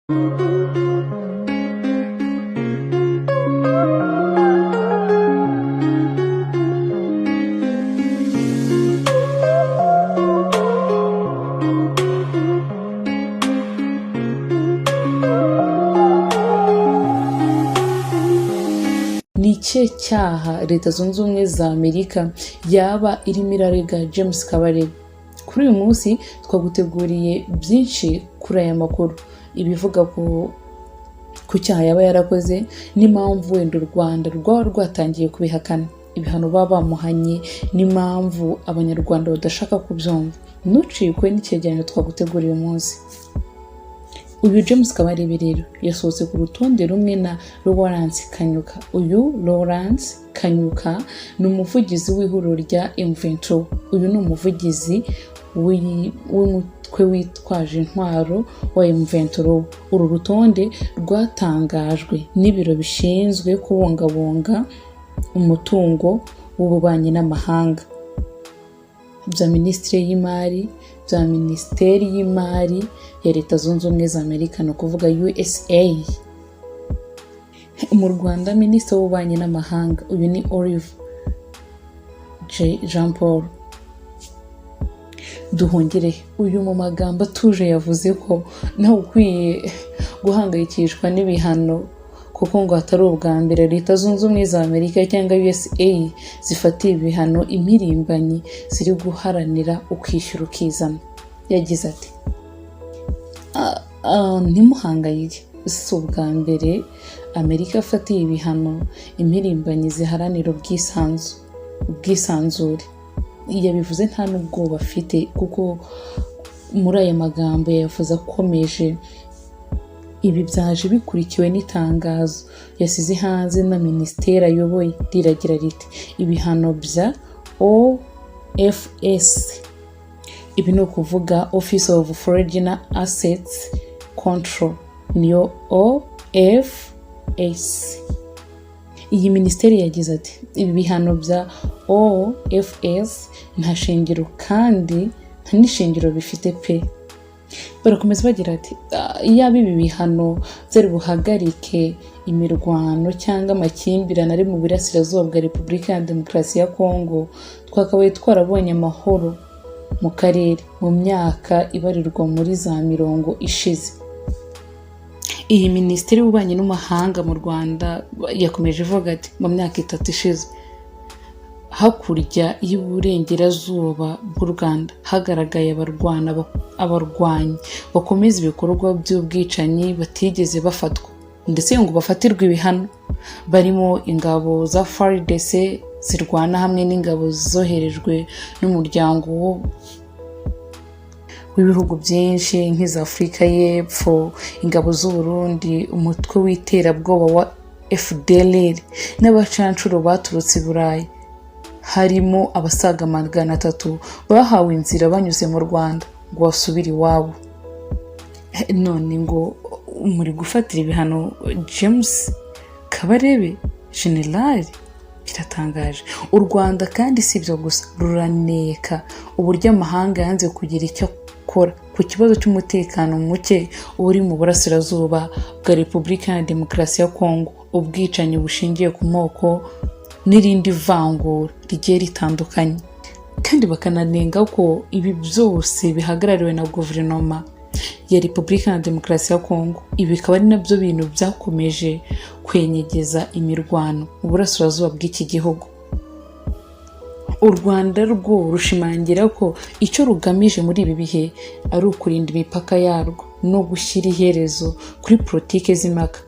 Ni ikihe cyaha Leta Zunze Ubumwe za Amerika yaba irimo irarega James Kabarebe? Kuri uyu munsi twaguteguriye byinshi kuri aya makuru, ibivuga ku cyaha yaba yarakoze n'impamvu wenda u Rwanda rwaba rwatangiye kubihakana, ibihano baba bamuhanye n'impamvu Abanyarwanda badashaka kubyumva. Ntucikwe n'icyegeranyo twaguteguriye uyu munsi. Uyu James Kabarebe rero yasohotse ku rutonde rumwe na Lawrence Kanyuka. Uyu Lawrence Kanyuka ni umuvugizi w'ihuriro rya M23. Uyu ni umuvugizi w'umutwe witwaje intwaro wa M23. Uru rutonde rwatangajwe n'ibiro bishinzwe kubungabunga umutungo w'ububanyi n'amahanga bya Minisiteri y'Imari ya Leta Zunze Ubumwe za Amerika, ni ukuvuga USA. Mu Rwanda, Minisitiri w'Ububanyi n'Amahanga uyu ni Olive Jean Paul Nduhungirehe. Uyu mu magambo atuje yavuze ko nawe ukwiye guhangayikishwa n'ibihano, kuko ngo atari ubwa mbere Leta Zunze Ubumwe za Amerika cyangwa USA zifatiye ibihano impirimbanyi ziri guharanira ukwishyura ukizana. Yagize ati: "Ntimuhangayike, si ubwa mbere Amerika afatiye ibihano impirimbanyi ziharanira ubwisanzure." Yabivuze nta n'ubwoba afite, kuko muri aya magambo yayavuze akomeje. Ibi byaje bikurikiwe n'itangazo yasize hanze na minisiteri ayoboye, riragira riti: "Ibihano bya OFS", ibi ni ukuvuga Office of Foreign Assets Control, niyo OFS. Iyi minisiteri yagize ati: "Ibi bihano bya OFS nta shingiro kandi nta n'ishingiro bifite pe." Barakomeza bagira ati: "Iyaba ibi bihano byari buhagarike imirwano cyangwa amakimbirane ari mu burasirazuba bwa Repubulika ya Demokarasi ya Kongo, twakabaye twarabonye amahoro mu karere mu myaka ibarirwa muri za mirongo ishize." Iyi minisiteri y'ububanyi n'amahanga mu Rwanda yakomeje ivuga ati: "Mu myaka 3 ishize, hakurya y'uburengerazuba bw'u Rwanda hagaragaye abarwanyi bakomeza ibikorwa by'ubwicanyi batigeze bafatwa ndetse ngo bafatirwe ibihano, barimo ingabo za FARDC zirwana hamwe n'ingabo zoherejwe n'umuryango w'ibihugu byinshi nk'iza Afurika y'Epfo, ingabo z'u Burundi, umutwe w'iterabwoba wa FDLR n'abacancuro baturutse i Burayi, harimo abasaga 300 bahawe inzira banyuze mu Rwanda ngo basubire iwabo." None ngo muri gufatira ibihano James Kabarebe generali, biratangaje. U Rwanda kandi si ibyo gusa, ruraneka uburyo amahanga yanze kugira icyo akora ku kibazo cy'umutekano muke uri mu burasirazuba bwa Repubulika ya Demokarasi ya Kongo, ubwicanyi bushingiye ku moko n'irindi vangura rigiye ritandukanye, kandi bakananenga ko ibi byose bihagarariwe na guverinoma ya Repubulika ya Demokarasi ya Kongo. Ibi bikaba ari nabyo bintu byakomeje kwenyegeza imirwano mu burasirazuba bw'iki gihugu. U Rwanda rwo rushimangira ko icyo rugamije muri ibi bihe ari ukurinda imipaka yarwo no gushyira iherezo kuri politiki z'impaka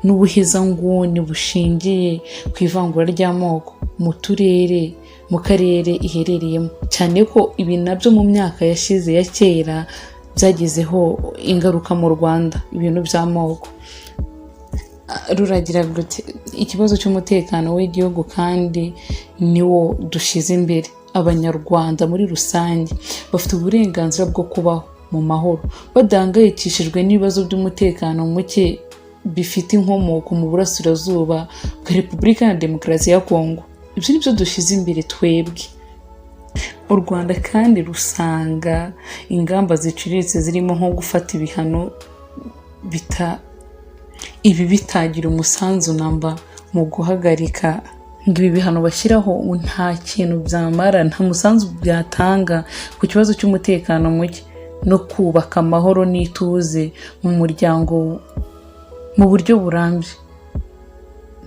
n'ubuhezanguni bushingiye ku ivangura ry'amoko mu karere iherereyemo, cyane ko ibi nabyo mu myaka yashize ya kera byagizeho ingaruka mu Rwanda, ibintu by'amoko. Ruragira ruti: "Ikibazo cy'umutekano w'igihugu kandi niwo dushyize imbere. Abanyarwanda muri rusange bafite uburenganzira bwo kubaho mu mahoro badahangayikishijwe n'ibibazo by'umutekano muke bifite inkomoko mu burasirazuba bwa Repubulika ya Demokarasi ya Kongo. Ibyo ni byo dushyize imbere twebwe." U U Rwanda kandi rusanga ingamba ziciriritse zirimo nko gufata ibihano bita ibi bitagira umusanzu namba mu guhagarika, ngo ibi bihano bashyiraho nta kintu byamara, nta musanzu byatanga ku kibazo cy'umutekano muke no kubaka amahoro n'ituze mu muryango mu buryo burambye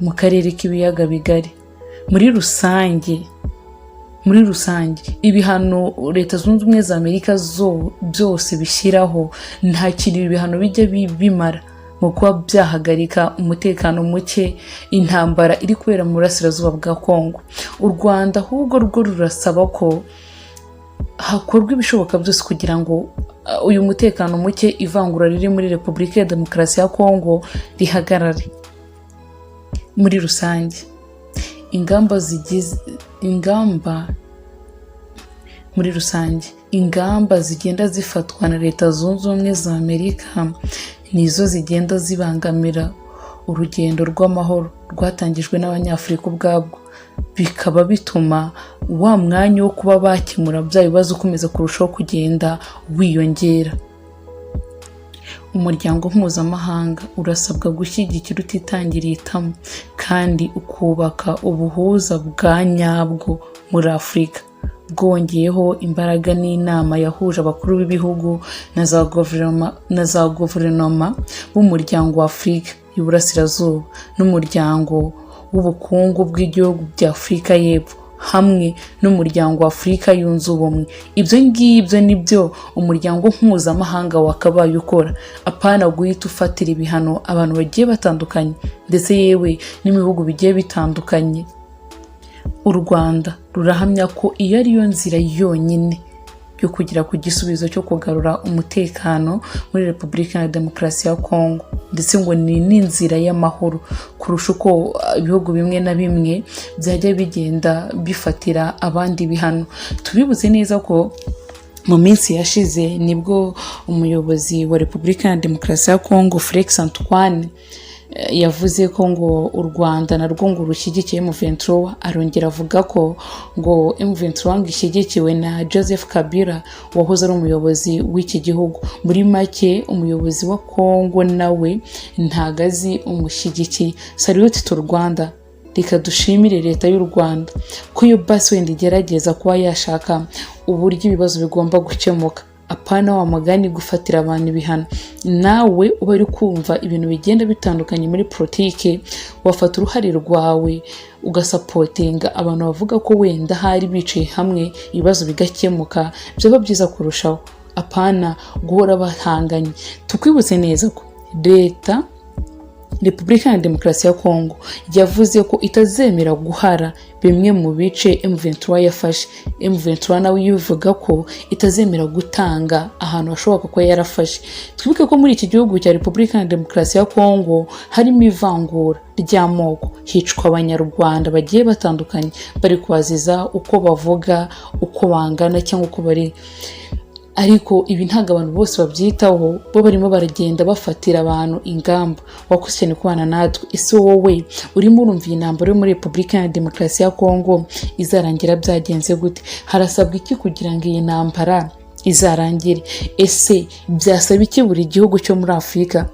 mu karere k'Ibiyaga Bigari muri rusange. Ibihano Leta Zunze Ubumwe za Amerika zo byose bishyiraho, nta kintu ibi bihano bijya bimara mu kuba byahagarika umutekano muke, intambara iri kubera mu burasirazuba bwa Kongo. U Rwanda ahubwo rwo rurasaba ko hakorwa ibishoboka byose kugira ngo uyu mutekano muke, ivangura riri muri Repubulika ya Demokarasi ya Kongo rihagarare. Muri rusange, ingamba zigenda zifatwa na Leta Zunze Ubumwe za Amerika nizo zigenda zibangamira urugendo rw'amahoro rwatangijwe n'Abanyafurika ubwabwo, bikaba bituma wa mwanya wo kuba bakemura bya bibazo ukomeza kurushaho kugenda wiyongera. Umuryango mpuzamahanga urasabwa gushyigikira utitangiriye itama kandi ukubaka ubuhuza bwa nyabwo muri Afurika, bwongeyeho imbaraga n'inama yahuje abakuru b'ibihugu na za guverinoma b'Umuryango wa Afurika y'Uburasirazuba n'Umuryango w'Ubukungu bw'Igihugu bya Afurika y'Epfo hamwe n'Umuryango wa Afurika Yunze Ubumwe. Ibyo ngibyo ni byo umuryango mpuzamahanga wakabaye ukora, apana guhita ufatira ibihano abantu bagiye batandukanye, ndetse yewe n'ibihugu bigiye bitandukanye. U Rwanda rurahamya ko iyo ariyo nzira yonyine yo kugera ku gisubizo cyo kugarura umutekano muri Repubulika ya Demokarasi ya Kongo, ndetse ngo ni n'inzira y'amahoro kurusha uko ibihugu bimwe na bimwe byajya bigenda bifatira abandi ibihano. Tubibuze neza ko mu minsi yashize nibwo umuyobozi wa Repubulika ya Demokarasi ya Kongo, Felix Antoine, yavuze ko ngo u Rwanda narwo ngo rushyigikiye M23. Arongera avuga ko ngo M23 ngo ishyigikiwe na Joseph Kabila wahoze ari umuyobozi w'iki gihugu. Muri make, umuyobozi wa Kongo nawe ntago azi umushyigikiye. Salute to Rwanda. Reka dushimire Leta y'u Rwanda ko iyo basi wenda igerageza kuba yashaka uburyo ibibazo bigomba gukemuka, apana wa mugani gufatira abantu ibihano. Nawe uba uri kumva ibintu bigenda bitandukanye muri politike, wafata uruhare rwawe ugasupportinga abantu bavuga ko wenda hari bicaye hamwe ibibazo bigakemuka, byaba byiza kurushaho, apana guhora bahanganye. Tukwibutse neza ko Leta Repubulika ya Demokarasi ya Kongo yavuze ko itazemera guhara bimwe mu bice M23 yafashe. M23 nawe ivuga ko itazemera gutanga ahantu hashoboka ko yarafashe. Twibuke ko muri iki gihugu cya Repubulika ya Demokarasi ya Kongo harimo ivangura ry'amoko, hicwa Abanyarwanda bagiye batandukanye bari kubaziza uko bavuga, uko bangana cyangwa uko bari. Ariko ibi ntabwo abantu bose babyitaho, bo barimo baragenda bafatira abantu ingamba. Wakoze cyane kubana natwe. Ese wowe urimo urumva iyi ntambara yo muri Repubulika ya Demokarasi ya Kongo izarangira byagenze gute? Harasabwa iki kugira ngo iyi ntambara izarangire? Ese byasaba iki buri gihugu cyo muri Afurika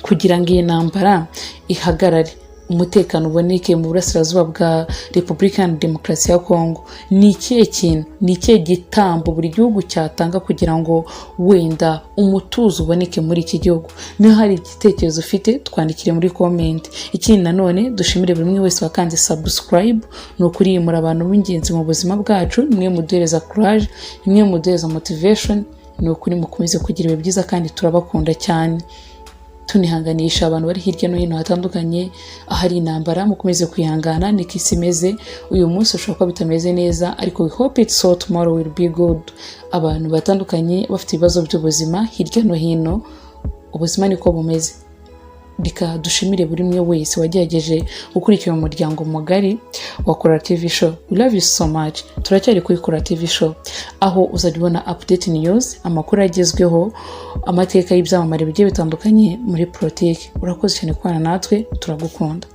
kugira ngo iyi ntambara ihagarare, umutekano uboneke mu burasirazuba bwa Repubulika ya Demokarasi ya Kongo? Ni ikihe kintu, ni ikihe gitambo buri gihugu cyatanga kugira ngo wenda umutuzo uboneke muri iki gihugu? Niba hari igitekerezo ufite, twandikire muri comment. Ikindi nanone, dushimire buri umwe wese wakanze subscribe. Ni ukuri muri abantu b'ingenzi mu buzima bwacu, nimwe muduhereza courage, nimwe muduhereza motivation. Ni ukuri mukomeze kugira ibihe byiza kandi turabakunda cyane. Tunihanganisha abantu bari hirya no hino hatandukanye ahari intambara, mukomeze kwihangana, niko isi imeze. Uyu munsi ushobora kuba bitameze neza, ariko we hope it so tomorrow will be good. Abantu batandukanye bafite ibibazo by'ubuzima hirya no hino, ubuzima niko bumeze. Reka dushimire buri umwe wese wagerageje gukurikira umuryango mugari wa Kora TV Show. We love you so much. Turacyari kuri Kora TV Show, aho uzajya ubona update news, amakuru agezweho, amateka y'ibyamamare bigiye bitandukanye muri politiki. Urakoze cyane kubana natwe, turagukunda.